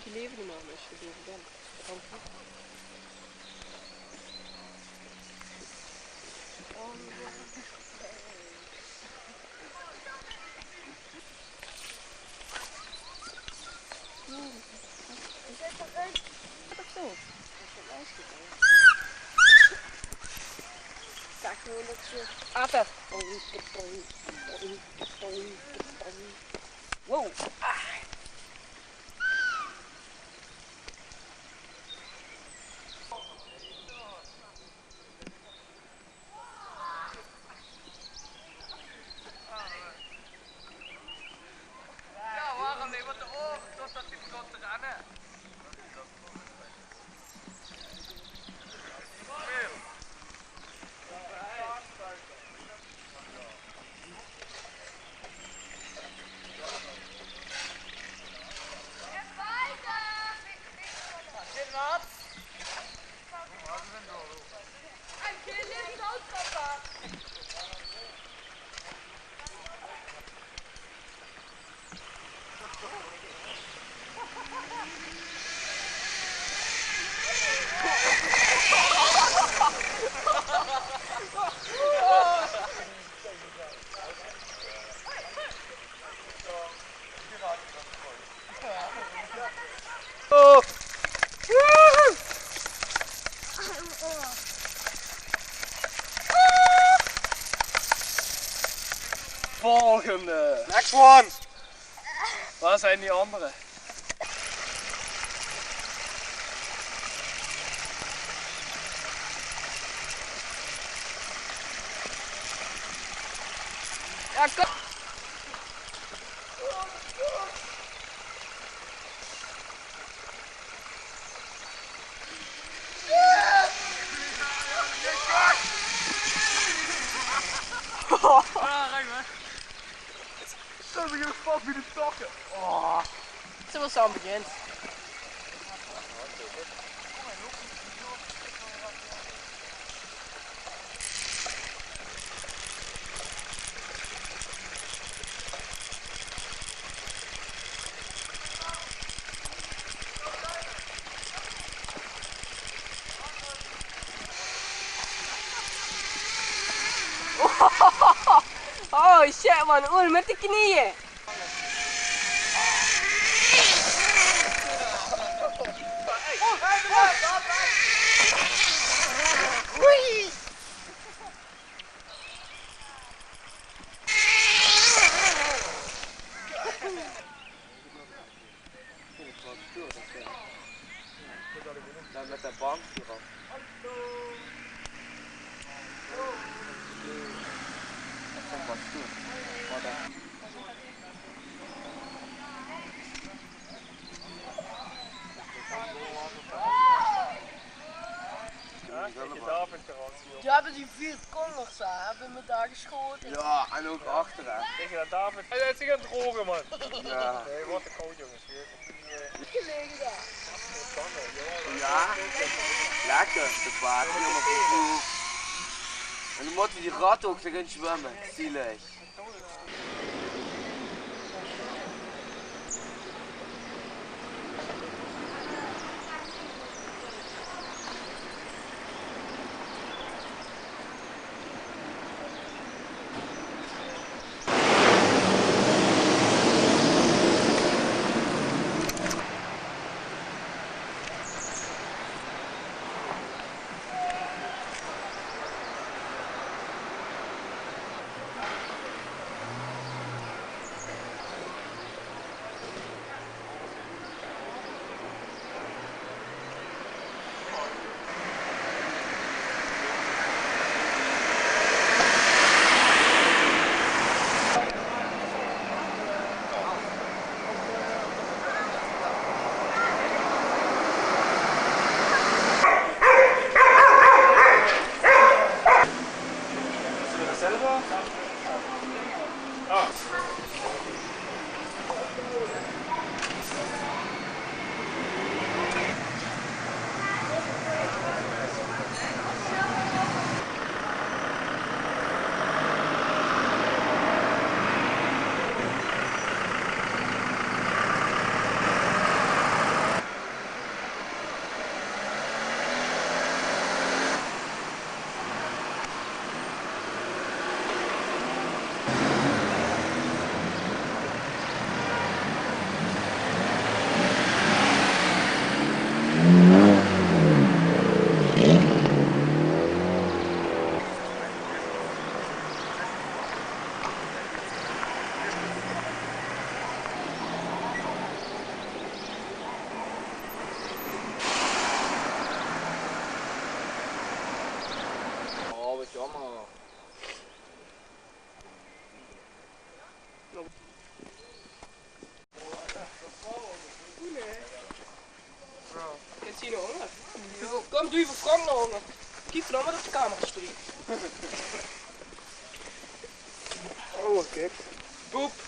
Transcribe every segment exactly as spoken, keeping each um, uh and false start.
Geleve, die man, is gedaan. Atte. Wow. Ah. Volgende. Next one. Waar zijn die andere? Ja, kom. Zo, we gaan fuck weer de takken. Oh. Ze was al aan het begin. Oh shit, man, oeh, met de knieën. Ja, met de bank hier al. Dat vond ik wel stoer. Maar dat Die hebben die vier kongers, hè, hebben me daar geschoten. Ja, en ook achter, hè. Tegen dat David. Hij is zich aan het drogen, man. Ja. Nee, wat een koud, jongens. Ja, lekker. De paard, helemaal goed. En dan moeten die ratten ook erin zwemmen. Zielig. Jammer. Kènt geer nao ónger? Kóm, doe effe Frank nao ónger. Kiek, veur dan mer op de camera springe. Oh, kiek. Poep.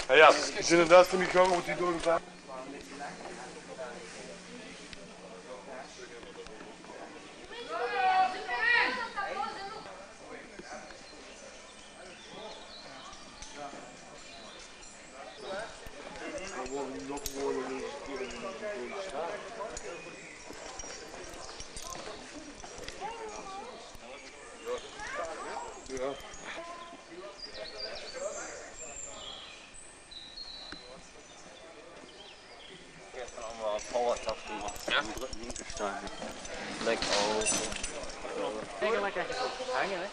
Ja, ja, die zeen inderdaad van die gange wat die door elkaar. Gisteren allemaal power tap gemaakt. Ja. Druk niet te staan. Lekker open. Lekker, lekker hangen, hè?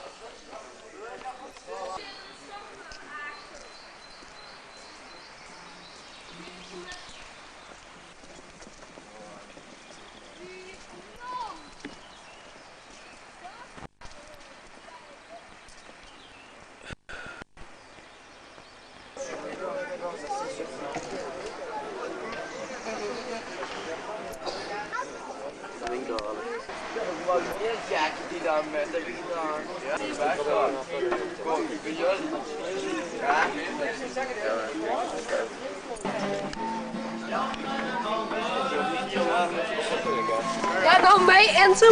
Ja, dan mee en zo.